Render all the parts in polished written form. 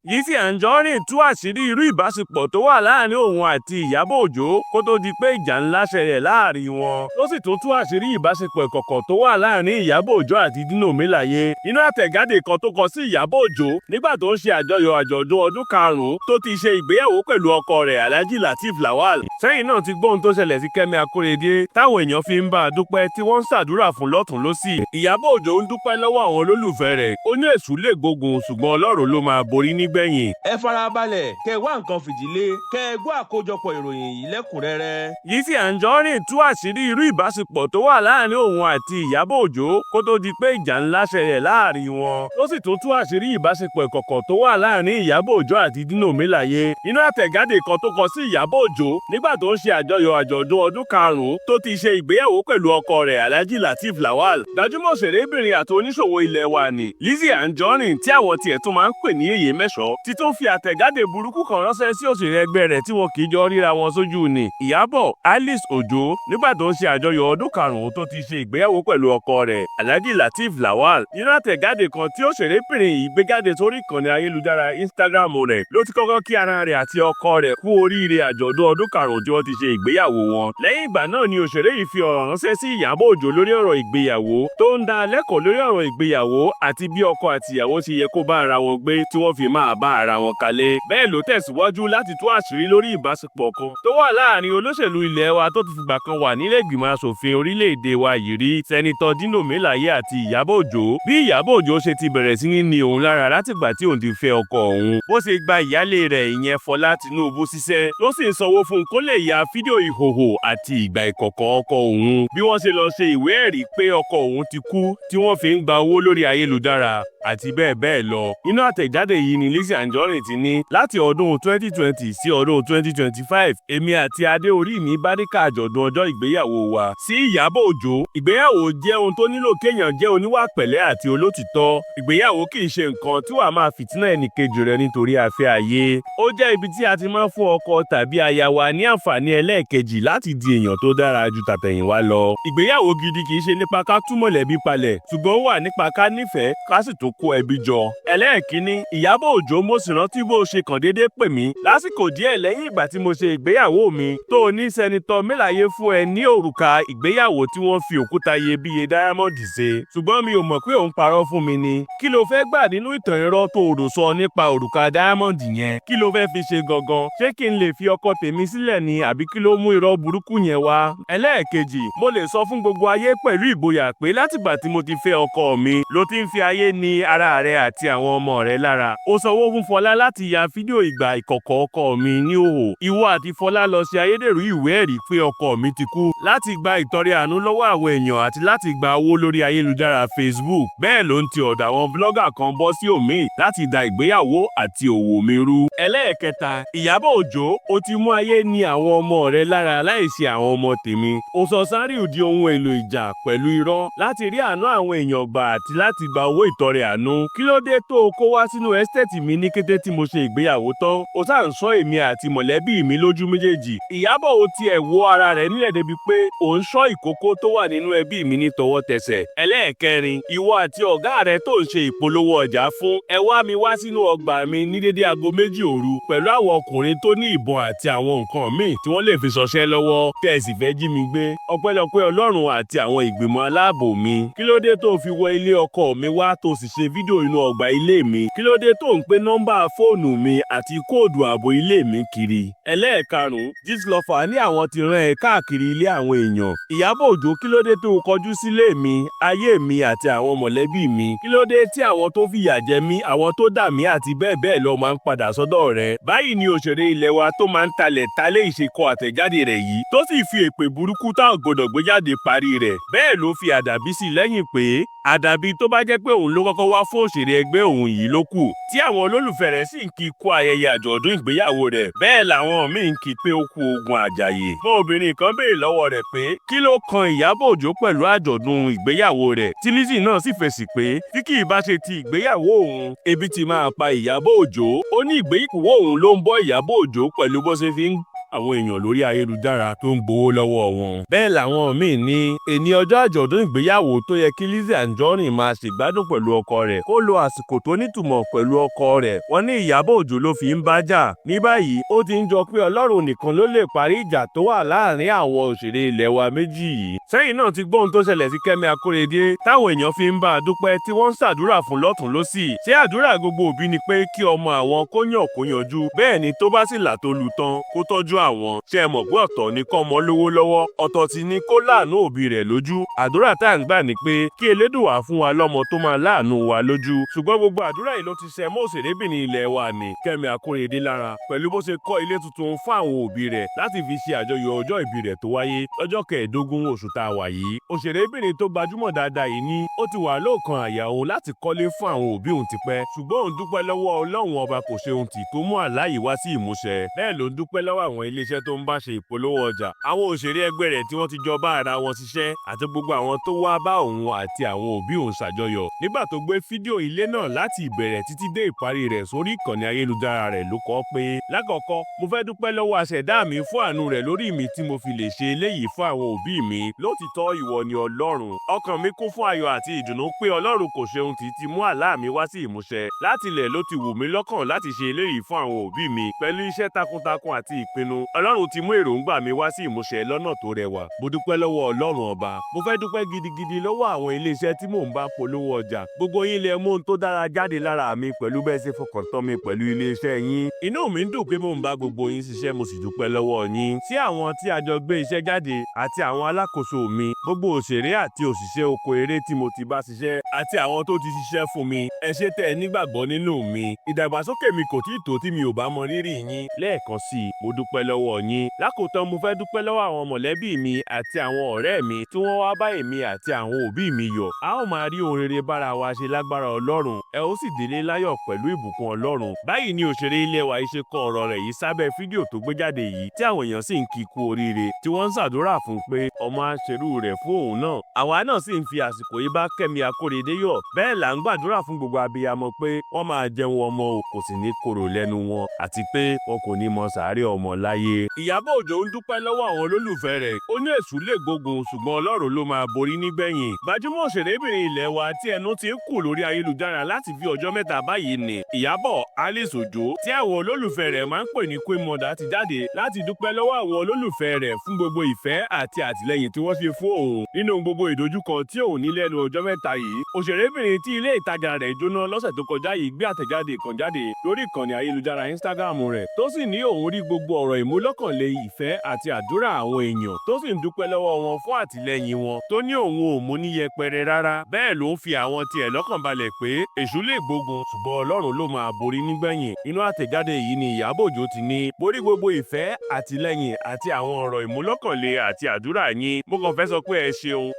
Lizzy Anjorin tú àṣírí irú ìbáṣepọ̀ tó wà láàrin òun àti Ìyábọ̀ Òjó kó tó di pé ìjà ńlá ṣẹlẹ̀ láàrin wọn. Ó sì tún tú àṣírí ìbáṣepọ̀ ìkọ̀kọ̀ tó wà láàrin Ìyábọ̀ Òjó àti Dino Melaye. Nínú àtẹ̀jáde kan tó kọ sí Ìyábọ̀ Òjó nígbà tó ń ṣe àjọyọ̀ àjọ̀dún ọdún 5 tó ti ṣe ìgbéyàwó pẹ̀lú ọkọ rẹ̀, Alhaji Lateef Lawal. Sẹ́yìn náà ti gbóhun tó ṣẹlẹ̀ sí Kẹ́mi Akóredé táwọn èèyàn fi ń bá a dúpẹ́, tí wọ́n ń ṣàdúrà fún lọ́tùn lósì. Ìyábọ̀ Òjó ń dúpẹ́ lọ́wọ́ àwọn olólùfẹ́ rẹ̀. Ó ní èṣù lè gbógun, ṣùgbọ́n Ọlọ́run ló máa borí nígbẹ̀yìn. Ẹ farabalẹ̀ kẹ́ ẹ wá nǹkan fìdí lé, kẹ́ ẹ gbọ́ àkójọpọ̀ ìròyìn yìí lẹ́kùnrẹ́rẹ́. Lizzy Anjorin tú àṣírí irú ìbáṣepọ̀ tó wà láàrin òun àti Ìyábọ̀ Òjó kó tó di pé ìjà ńlá ṣẹlẹ̀ láàrin wọn. Ó sì tún tú àṣírí ìbáṣepọ̀ ìkọ̀kọ̀ tó wà láàrin Ìyábọ̀ Òjó àti Dino Melaye. Nínú àtẹ̀jáde kan tó kọ sí Ìyábọ̀ Òjó nígbà tó ń ṣe àjọyọ̀ àjọ̀dún ọdún 5 tó ti ṣe ìgbéyàwó pẹ̀lú ọkọ rẹ̀, Alhaji Lateef Lawal. Gbajúmọ̀ òṣèrébìnrin àti oníṣòwò ilẹ̀ wa ní Lizzy Anjorin, tí àwọn tiẹ̀ tún máa ń pè ní Yèyé Mẹ́ṣọ́, ti tún fi àtẹ̀jáde burúkú kan ránṣẹ́ sí òṣèré ẹgbẹ́ rẹ̀ tí wọn kì í jọ ríra wọn sójú ní, Ìyábọ̀ Alice Òjó, nígbà tó ń ṣe àjọyọ̀ ọdún 5 tó ti ṣe ìgbéyàwó pẹ̀lú ọkọ rẹ̀, Alhaji Lateef Lawal. Nínú àtẹ̀jáde kan tí òṣèrébìnrin yìí gbé jáde sórí ìkànnì ayélujára Instagram rẹ̀ ló ti kọ́kọ́ kí ara rẹ̀ àti ọkọ rẹ̀ kú oríire àjọ̀dún ọdún 5 tí wọ́n ti ṣe ìgbéyàwó wọn. Lẹ́yìn ìgbà náà ni òṣèré yìí fi ọ̀rọ̀ ránṣẹ́ sí Ìyábọ̀ Òjó lórí ọ̀rọ̀ ìgbéyàwó, tó ń dá lẹ́kọ̀ọ́ lórí ọ̀rọ̀ ìgbéyàwó àti bí ọkọ àti ìyàwó ṣe yẹ kó bá ara wọn gbé tí wọ́n fi máa bá ara wọn kalẹ̀. Bẹ́ẹ̀ ló tẹ̀síwájú láti tú àṣírí lórí ìbáṣepọ̀ kan tó wà láàrin olóṣèlú ilẹ̀ wa tó ti fìgbà kan wà nílé ìgbìmọ̀ aṣòfin orílẹ̀-èdè wa yìí rí, Senator Dino Melaye, àti Ìyábọ̀ Òjó. Bí Ìyábọ̀ Òjó ṣe ti bẹ̀rẹ̀ sí ní ní òun lára látìgbà tí òun ti fẹ́ ọkọ òun, bó ṣe gba ìyálé rẹ̀, ìyẹn Fọlá Tinubu, ṣiṣẹ́, ló sì ń sanwó fún un kó lè ya fídíò ìhòhò àti ìgbà ìkọ̀kọ̀ ọkọ òun, bí wọ́n ṣe lọ ṣe ìwé ẹ̀rí pé ọkọ òun ti kú tí wọ́n fi ń gba owó lórí ayélujára àti bẹ́ẹ̀ bẹ́ẹ̀ lọ. Nínú àtẹ̀jáde yìí ni Lizzy Anjorin ti ní láti ọdún 2020 sí ọdún 2025, èmi àti adé orí mi báríkà àjọ̀dún ọjọ́ ìgbéyàwó wa. Sí Ìyábọ̀ Òjó, ìgbéyàwó jẹ́ ohun tó nílò kéèyàn jẹ́ oníwà pẹ̀lẹ́ àti olótìtọ́. Ìgbéyàwó kì í ṣe nǹkan tí wàá máa fìtínà ẹnìkejì rẹ nítorí afẹ́ ayé. Ó jẹ́ ibi tí a ti máa ń fún ọkọ tàbí aya wa ní àǹfààní ẹlẹ́ẹ̀kejì láti di èèyàn tó dára ju tàtẹ̀yìnwá lọ. Ìgbéyàwó gidi kì í ṣe nípa ká tú mọ̀lẹ́bí palẹ̀, ṣùgbọ́n ó wà nípa ká nífẹ̀ẹ́, ká sì tún kó ẹbí jọ. Ẹlẹ́ẹ̀kínní, Ìyábọ̀ Òjó, mo sì rántí bó ṣe kàn déédé pè mí lásìkò díẹ̀ lẹ́yìn ìgbà tí mo ṣe ìgbéyàwó mi, tó o ní Senator Melaye fún ẹ ní òrùka ìgbéyàwó tí wọ́n fi òkúta iyebíye diamond ṣe. Ṣùgbọ́n mi ò mọ̀ pé òun parọ́ fún mi ni. Kí ló fẹ́ gbà nínú ìtàn irọ́ tó o rò sọ nípa òrùka diamond yẹn? Kí ló fẹ́ fi ṣe gangan? Ṣé kí n lè fi ọkọ tèmi sílẹ̀ ni, àbí kí ló mú irọ́ burúkú yẹn wá? Ẹlẹ́ẹ̀kejì, mo lè sọ fún gbogbo ayé pẹ̀lú ìgboyà pé látìgbà tí mo ti fẹ́ ọkọ mi ló ti ń fi ayé ní ara rẹ àti àwọn ọmọ rẹ lára. Ó sanwó fún Fọlá láti ya fídíò ìgbà ìkọ̀kọ̀ ọkọ mi ní òhò. Ìwọ àti Fọlá lọ ṣe ayédèrú ìwé ẹ̀rí pé ọkọ mi ti kú láti gba ìtọrẹ àánú lọ́wọ́ àwọn èèyàn àti láti gba owó lórí ayélujára Facebook. Bẹ́ẹ̀ ló ń ti ọ̀dọ̀ àwọn blogger kan bọ́ sí òmíì láti da ìgbéyàwó àti òwò mi rú. Ẹlẹ́ẹ̀kẹta, Ìyábọ̀ Òjó, ó ti mú ayé ní àwọn ọmọ rẹ lára láìsí àwọn ọmọ tèmi. Ó sọ Sàríù di ohun èlò ìjà pẹ̀lú irọ́ láti rí àánú àwọn èèyàn gbà àti láti gba owó ìtọrẹ àánú. Kí ló dé tó o kó wá sínú estate mi ní kété tí mo ṣe ìgbéyàwó tán? Ó sáà ń sọ èmi àti mọ̀lẹ́bí mi lójú méjèèjì. Ìyábọ̀, ó tiẹ̀ wo ara rẹ̀ nílẹ̀ débi pé ò ń ṣọ́ ìkókó tó wà nínú ẹbí mi ní tọwọ́ tẹsẹ̀. Ẹlẹ́ẹ̀kẹrin, ìwọ àti ọ̀gá rẹ tó ń ṣe ìpolówó ọjà fún, ẹ wá mi wá sínú ọgbà mi ní dédé aago 2 òru pẹ̀lú àwọn ọkùnrin tó ní ìbọn àti àwọn nǹkan míì tí wọ́n lè fi ṣọṣẹ́ lọ́wọ́, tẹ́ ẹ sì fẹ́ jí mi gbé. Ọpẹ́lọpẹ́ Ọlọ́run àti àwọn ìgbìmọ̀ aláàbò mi. Kí ló dé tó fi wọ ilé ọkọ mi wá, tó sì ṣe fídíò inú ọgbà ilé mi? Kí ló dé tó ń pé nọ́mbà fóònù mi àti kóòdù ààbò ilé mi kiri? Ẹlẹ́ẹ̀karùn-ún, Gistlover ní àwọn ti rán ẹ káàkiri ilé àwọn èèyàn. Ìyábọ̀ Òjó, kí ló dé tó kọjú sílé mi, ayé mi àti àwọn mọ̀lẹ́bí mi? Kí ló dé tí àwọn tó fìyà jẹ mí, àwọn tó dà mí àti bẹ́ẹ̀ bẹ́ẹ̀ lọ máa ń padà sọ́dọ̀ rẹ? Báyìí ni òṣèré ilẹ̀ wa tó máa ń talẹ̀ talé ìṣekọ àtẹ̀jáde rẹ̀ yìí, tó sì fi èpè burúkú tá ò gbọdọ̀ gbé jáde parí rẹ̀. Bẹ́ẹ̀ ló fi àdàbí sí lẹ́yìn pé àdàbí tó bá jẹ́ pé òun ló kọ́kọ́ wá fún òṣèré ẹgbẹ́ òun yìí ló kù, tí àwọn olólùfẹ́ rẹ̀ sì ń kí kú ayẹyẹ àjọ̀dún ìgbéyàwó rẹ̀. Bẹ́ẹ̀ làwọn míì ń kí pé ó kú ogun àjàyè. Mọ́ obìnrin kan béèrè lọ́wọ́ rẹ̀ pé kí ló kan Ìyábọ̀ Òjó pẹ̀lú àjọ̀dún ìgbéyàwó rẹ̀, tí Lizzy náà sì fèsì pé tí kì í bá ṣe ti ìgbéyàwó òun, ebi ti máa pa Ìyábọ̀ Òjó. Ó ní ìgbéyàwó òun ló ń bọ́ Ìyábọ̀ Òjó pẹ̀lú bó ṣe fi ń àwọn èèyàn lórí ayélujára tó ń gbowó lọ́wọ́ wọn. Bẹ́ẹ̀ làwọn míì ní èní ọjọ́ àjọ̀dún ìgbéyàwó tó yẹ kí Lizzy Anjorin máa ṣègbádùn pẹ̀lú ọkọ rẹ̀, kó lo àsìkò tó nítumọ̀ pẹ̀lú ọkọ rẹ̀. Wọ́n ní Ìyábọ̀ Òjó ló fi ń bá jà. Ní báyìí, ó ti ń jọ pé Ọlọ́run nìkan ló lè parí ìjà tó wà láàrin àwọn òṣèré ilẹ̀ wa méjì yìí. Sẹ́yìn náà ti gbọ́ ohun tó ṣẹlẹ̀ sí Kẹ́mi Akóredé táwọn èèyàn fi ń bá a dúpẹ́, tí wọ́n ń ṣàdúrà fún lọ́tùn lósì. Ṣé àdúrà gbogbo òbí ni pé kí ọmọ àwọn kó yàn kó yanjú? Bẹ́ẹ̀ ni, tó bá sì là tó lu tán, kó tọ́jú àwọn. Ṣé ẹ mọ̀ pé ọ̀tọ̀ ni kọ́mọ lówó lọ́wọ́, ọ̀tọ̀ sì ni kó láàánú òbí rẹ̀ lójú? Àdúrà tá à ń gbà ní pé kí Elédùwà fún wa lọ́mọ tó máa láàánú wa lójú. Ṣùgbọ́n gbogbo àdúrà yìí ló ti ṣẹ mọ́ òṣèrébìnrin ilẹ̀ wa ní Kẹ́mi Akóredé lára pẹ̀lú bó ṣe kọ́ ilé tuntun fún àwọn òbí rẹ̀ láti fi ṣe àjọyọ̀ ọjọ́ ìbí rẹ̀ tó wáyé lọ́jọ́ 15 oṣù tá a wà yìí. Òṣèrébìnrin tó gbajúmọ̀ dáadáa yìí ní ó ti wà lóòkan àyà òun láti kọ́lé fún àwọn òbí òun tipẹ́, ṣùgbọ́n òun dúpẹ́ lọ́wọ́ Ọlọ́run Ọba kò ṣe ohun tì tó mú àlá yìí wá sí ìmúṣẹ. Bẹ́ẹ̀ ló ń dúpẹ́ lọ́wọ́ àwọn iléeṣẹ́ tó ń bá ṣe ìpolówó ọjà, àwọn òṣèré ẹgbẹ́ rẹ̀ tí wọ́n ti jọ bá ara wọn ṣiṣẹ́, àti gbogbo àwọn tó wá bá òun àti àwọn òbí òun ṣàjọyọ̀. Nígbà tó gbé fídíò ilé náà láti ìbẹ̀rẹ̀ títí dé ìparí rẹ̀ sórí ìkànnì ayélujára rẹ̀ ló kọ pé, "Lákọ̀ọ́kọ́, mo fẹ́ dúpẹ́ lọ́wọ́ aṣẹ̀dá mi fún àánú rẹ̀ lórí mi tí mo fi lè ṣe eléyìí fún àwọn òbí mi. Lótìtọ́, ìwọ ni Ọlọ́run. Ọkàn mi kún fún ayọ̀ àti ìdùnnú pé Ọlọ́run kò ṣe ohun tí ti mú àlá mi wá sí ìmúṣẹ. Láti ilẹ̀ ló ti wù mí lọ́kàn láti ṣe eléyìí fún àwọn òbí mi. Pẹ̀lú iṣẹ́ takuntakun àti ìpinnu, Ọlọ́run ti mú èròǹgbà mi wá sí ìmúṣẹ lọ́nà tó rẹwà. Mo dúpẹ́ lọ́wọ́ Ọlọ́run Ọba. Mo fẹ́ dúpẹ́ gidigidi lọ́wọ́ àwọn iléeṣẹ́ tí mò ń bá polówó ọjà. Gbogbo yín lẹ mú ohun tó dára jáde lára mi pẹ̀lú bẹ́ẹ̀ ṣe fọkàn tán mi pẹ̀lú iléeṣẹ́ yín. Inú mi ń dùn pé mò ń bá gbogbo yín ṣiṣẹ́, mo sì dúpẹ́ lọ́wọ́ yín. Sí àwọn tí a jọ gbé iṣẹ́ jáde àti àwọn alákòóso mi, gbogbo òṣèré àti òṣìṣẹ́ oko eré tí mo ti bá ṣiṣẹ́ àti àwọn tó ti ṣiṣẹ́ fún mi, ẹ ṣé tẹ́ ẹ nígbàgbọ́ nínú mi. Ìdàgbàsókè mi kò tíì tó tí mi ò bá mọ rírì yín. Lẹ́ẹ̀kan sí i, mo dúpẹ́ lọ́wọ́ yín. Lákòótán, mo fẹ́ dúpẹ́ lọ́wọ́ àwọn mọ̀lẹ́bí mi àti àwọn ọ̀rẹ́ mi tí wọ́n wá bá èmi àti àwọn òbí mi yọ̀. A ó máa rí ohun rere bára wa ṣe lágbára Ọlọ́run. Ẹ ó sì délé láyọ̀ pẹ̀lú ìbùkún Ọlọ́run." Báyìí ni òṣèré ilé wa yìí ṣe kọ ọ̀rọ̀ rẹ̀ yìí sábẹ́ fídíò tó gbé jáde yìí, tí àwọn èèyàn sì ń kí kú oríire, tí wọ́n ń ṣàdúrà fún pé ọmọ á ṣerú rẹ̀ fún òun náà. Àwa náà sì ń fi àsìkò yìí bá Kẹ́mi Akóredé yọ̀. Bẹ́ẹ̀ là ń gbàdúrà fún gbogbo abiyamọ pé wọ́n máa jẹun ọmọ o, kò sì ní korò lẹ́nu wọn, àti pé wọn kò ní mọ sàárè ọmọ láyé. Ìyábọ̀ Òjó ń dúpẹ́ lọ́wọ́ àwọn olólùfẹ́ rẹ̀. Ó ní èṣù lè gbógun, ṣùgbọ́n Ọlọ́run ló máa borí nígbẹ̀yìn. Gbajúmọ̀ òṣèrébìnrin ilẹ̀ wa tí ẹnu ti ń kù lórí ayélujára láti fi ọjọ́ 3 báyìí ni Ìyábọ̀ Alice Òjó, tí àwọn olólùfẹ́ rẹ̀ máa ń pè ní Queen Mother, ti jáde láti dúpẹ́ lọ́wọ́ àwọn olólùfẹ́ rẹ̀ fún gbogbo ìfẹ́ àti àtìlẹ́yìn tí wọ́n ṣe fún òun nínú gbogbo ìdojúkọ tí òun ní lẹ́nu ọjọ́ 3 yìí. Òṣèrébìnrin tí ilé ìtajà rẹ̀ jóná lọ́sẹ̀ tó kọjá yìí gbé àtẹ̀jáde kan jáde lórí ìkànnì ayélujára Instagram rẹ̀, tó sì ní òun rí gbogbo ọ̀rọ̀ ìmúlọ́kànlé ìfẹ́ àti àdúrà àwọn èèyàn, tó sì ń dúpẹ́ lọ́wọ́ wọn fún àtìlẹ́yìn wọn, tó ní òun ò mú ní yẹpẹrẹ rárá. Bẹ́ẹ̀ ló ń fi àwọn tiẹ̀ lọ́kàn balẹ̀ pé èṣù lè gbógun, ṣùgbọ́n Ọlọ́run ló máa borí nígbẹ̀yìn. Inú àtẹ̀jáde yìí ni Ìyábọ̀ Òjó ti ní, "Borí gbogbo ìfẹ́, àtìlẹ́yìn àti àwọn ọ̀rọ̀ ìmúlọ́kànlé àti àdúrà yín. Mo kàn fẹ́ sọ pé ẹ ṣeun,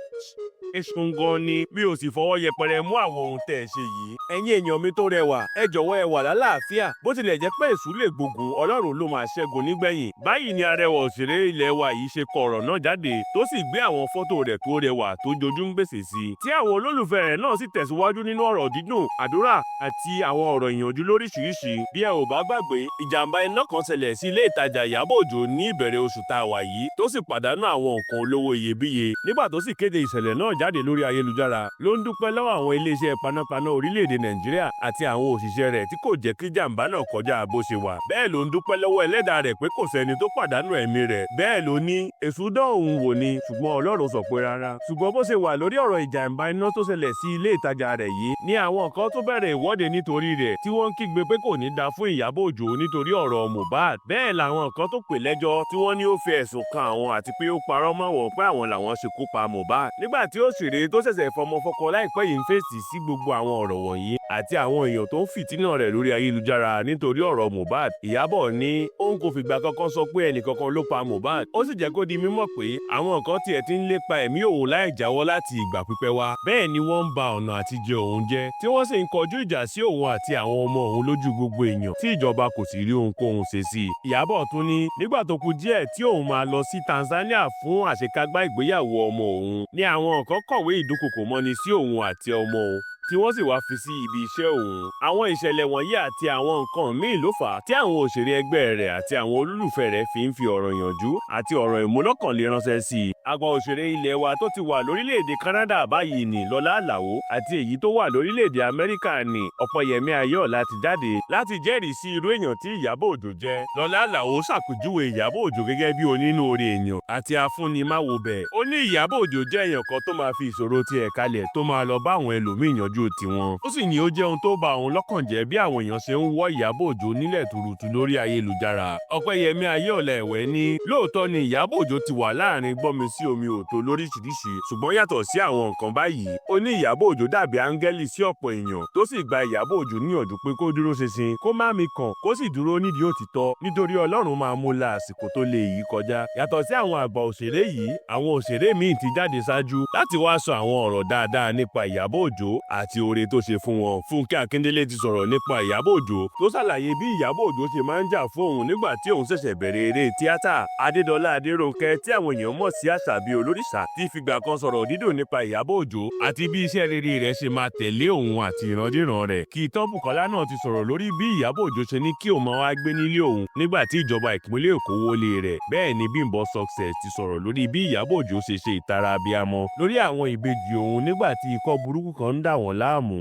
ẹ ṣeun gan ni. Mi ò sì fọwọ́ yẹpẹrẹ mú àwọn ohun tẹ́ ẹ ṣe yìí. Ẹ̀yin èèyàn mi tó rẹwà, ẹ jọ̀wọ́, ẹ wà lálàáfíà. Bó tilẹ̀ jẹ́ pé èṣù lè gbógun, Ọlọ́run ló máa ṣẹ́gun nígbẹ̀yìn." Báyìí ni arẹwà òṣèré ilẹ̀ wa yìí ṣe kọ ọ̀rọ̀ náà jáde, tó sì gbé àwọn fọ́tò rẹ̀ tó rẹwà tó jojú ń gbèsè sí i, tí àwọn olólùfẹ́ rẹ̀ náà sì tẹ̀síwájú nínú ọ̀rọ̀ dídùn, àdúrà àti àwọn ọ̀rọ̀ ìyànjú lóríṣiríṣi. Bí ẹ ò bá gbàgbé, ìjàmbá iná kan ṣẹlẹ̀ sí ilé ìtajà Ìyábọ̀ Òjó ní ìbẹ̀rẹ̀ oṣù tá a wà yìí, tó sì pàdánù àwọn nǹkan olówó iyebíye. Nígbà tó sì kéde ìṣẹ̀lẹ̀ náà jáde lórí ayélujára, ló ń dúpẹ́ lọ́wọ́ àwọn iléeṣẹ́ panápaná orílẹ̀-èdè Nàìjíríà àti àwọn òṣìṣẹ́ rẹ̀ tí kò jẹ́ kí jàǹbá náà kọjá bó ṣe wà. Bẹ́ẹ̀ ló ń dúpẹ́ lọ́wọ́ ẹlẹ́dàá rẹ̀ pé kò sẹ́ni tó pàdánù ẹ̀mí rẹ̀. Bẹ́ẹ̀ ló ní èṣù dán òun wò ni, ṣùgbọ́n Ọlọ́run sọ pé rárá. Ṣùgbọ́n bó ṣe wà lórí ọ̀rọ̀ ìjàmbá iná tó ṣẹlẹ̀ sí ilé ìtajà rẹ̀ yìí ni àwọn kan tó bẹ̀rẹ̀ ìwọ́de nítorí rẹ̀, tí wọ́n ń kígbe pé kò ní da fún Ìyábọ̀ Òjó nítorí ọ̀rọ̀ Mohbad. Bẹ́ẹ̀ làwọn kan tó pè lẹ́jọ́, tí wọ́n ní ó fi ẹ̀sùn kan àwọn àti pé ó parọ́ mọ́ wọn pé àwọn làwọn ṣekú pa Mohbad. Nígbà tí òṣèré tó ṣẹ̀ṣẹ̀ fọmọ fọkọ láìpẹ́ yìí ń fèsì sí gbogbo àwọn ọ̀rọ̀ wọ̀nyí àti àwọn èèyàn tó ń fìtínà rẹ̀ lórí ayélujára nítorí ọ̀rọ̀ Mohbad, Ìyábọ̀ ní òun kò fìgbà kankan sọ pé ẹnìkankan ló pa Mohbad. Ó sì jẹ́ kó di mímọ̀ pé àwọn kan tiẹ̀ ti ń lépa ẹ̀mí òun láì jáwọ́ láti ìgbà pípẹ́ wá. Bẹ́ẹ̀ ni wọ́n ń ba ọ̀nà àtijẹ òun jẹ́, tí wọ́n sì ń kọjú ìjà sí òun àti àwọn ọmọ òun lójú gbogbo èèyàn, tí ìjọba kò sì rí ohunkóhun ṣe sí i. Ìyábọ̀ tún ní nígbà tó kù díẹ̀ tí òun máa lọ sí Tanzania fún àṣekágbá ìgbéyàwó ọmọ òun ní àwọn kan kọ̀wé ìdúnkokò mọ́ni sí òun àti ọmọ òun. tí wọ́n sì wá fi sí ibi iṣẹ́ òun. Àwọn ìṣẹ̀lẹ̀ wọ̀nyí àti àwọn nǹkan míì ló fà á tí àwọn òṣèré ẹgbẹ́ rẹ̀ àti àwọn olólùfẹ́ rẹ̀ fi ń fi ọ̀rọ̀ ìyànjú àti ọ̀rọ̀ ìmúlọ́kànlé ránṣẹ́ sí i. Àgbà òṣèré ilẹ̀ wa tó ti wà lórílẹ̀‐èdè Canada báyìí ní Lọlá Àlàó àti èyí tó wà lórílẹ̀‐èdè Amẹ́ríkà ní Ọ̀pẹyẹmí Ayọ̀ọ́lá ti jáde láti jẹ́rìí sí irú èèyàn tí Ìyábọ̀ Òjó jẹ́. Lọlá Àlàó ṣàpèjúwe Ìyábọ̀ Òjó gẹ́gẹ́ bí onínúure èèyàn àti afúnnimáwobẹ̀. Ó ní Ìyábọ̀ Òjó jẹ́ èèyàn kan tó máa fi ìṣòro tiẹ̀ kalẹ̀ tó máa lọ bá àwọn ẹlòmíì yanjú tiwọn. Ó sì ní ó jẹ́ ohun tó ba òun lọ́kàn jẹ́ bí àwọn èèyàn ṣe ń wọ́ Ìyábọ̀ Òjó nílẹ̀ tuurutu lórí ayélujára. Ọ̀pẹyẹmí Ayọ̀ọ́lá ẹ̀wẹ̀ ní lóòótọ́ ni Ìyábọ̀ Òjó ti wà láàrin gbọ́nmi sí omi òtó lóríṣiríṣi, ṣùgbọ́n yàtọ̀ sí àwọn nǹkan báyìí, ó ní Ìyábọ̀ Òjó dàbí áńgẹ́lì sí ọ̀pọ̀ èèyàn, tó sì gba Ìyábọ̀ Òjó níyànjú pé kó dúró ṣinṣin, kó má mikàn, kó sì dúró nídìí òtítọ́, nítorí Ọlọ́run máa mú la àsìkò tó le yìí kọjá. Yàtọ̀ sí àwọn àgbà òṣèré yìí, àwọn òṣèré míì ti jáde ṣáájú láti wá sọ àwọn ọ̀rọ̀ dáadáa nípa Ìyábọ̀ Òjó àti oore tó ṣe fún wọn. Fúnkẹ́ Akíndélé ti sọ̀rọ̀ nípa Ìyábọ̀ Òjó tó ṣàlàyé bí Ìyábọ̀ Òjó ṣe máa ń jà fún òun nígbà tí òun ṣẹ̀ṣẹ̀ bẹ̀rẹ̀ eré tíátà. Adédọlá Adérónkẹ́ tí àwọn èèyàn mọ̀ sí Àṣàbí Olórìṣà ti fìgbà kan sọ̀rọ̀ dídùn nípa Ìyábọ̀ Òjó àti bí iṣẹ́ rere rẹ̀ ṣe máa tẹ̀lé òun àti ìrandíran rẹ̀. Kí Ìtàn Bùkọ́lá náà ti sọ̀rọ̀ lórí bí Ìyábọ̀ Òjó ṣe ní kí òun máa wá gbé nílé òun nígbà tí ìjọba ìpínlẹ̀ Èkó wọlé rẹ̀. Bẹ́ẹ̀ ni Bímbọ́ Success ti sọ̀rọ̀ lórí bí Ìyábọ̀ Òjó ṣe ṣe ìtara abiyamọ lórí àwọn ìbejì òun nígbà tí ikọ́ burúkú kan ń dà wọ́n láàmú.